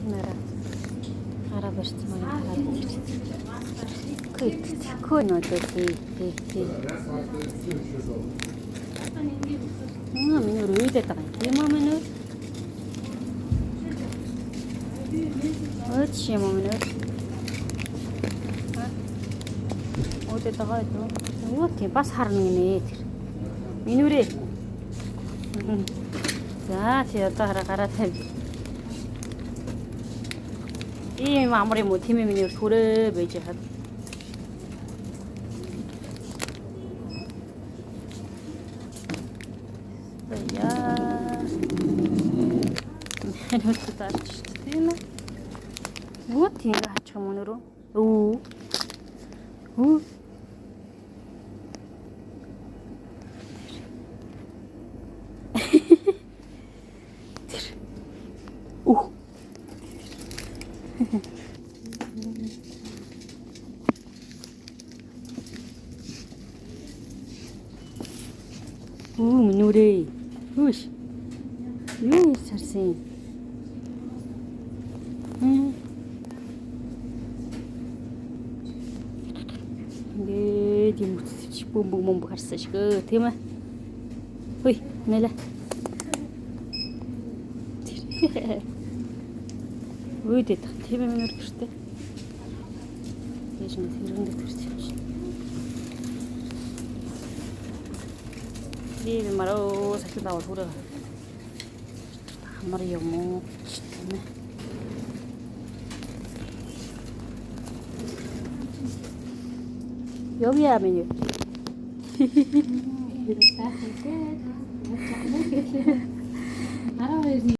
Нара. Гараа барьсан маань гараад ирж. Көө нөтөө тий тий тий. Аа миний өөдөд байгаа юм. Тийм үү миний? Өөд шим үү миний? Өөдөд байгаа юу? Өө тийм бас харна гинэ тэр. Минүрээ. За тий одоо хараа гараа тавь. Ийм амар юм уу тийм ээ миний хүрээ байж хаад. Яа. Хэнүүт дарч шүү дээ тийм ээ. Юу тийм хаачих юм өнөрөө? Өө. Өө. Тэр. Үх. Өө минүрээ. Хөөш. Юу сарсан юм? Ингээд юм үтсэж бөмбөг бөмбөг харсан шиг тийм ээ. Хүй, нэлээ. Үйдэд тийм ээ минүр гэртээ. Яаж юм тэрэн дээр төрч юм шиг. Би мараа сахил давал хүрээ. Амар юм уу тийм ээ. Явъя миний. Сайхан тий. 12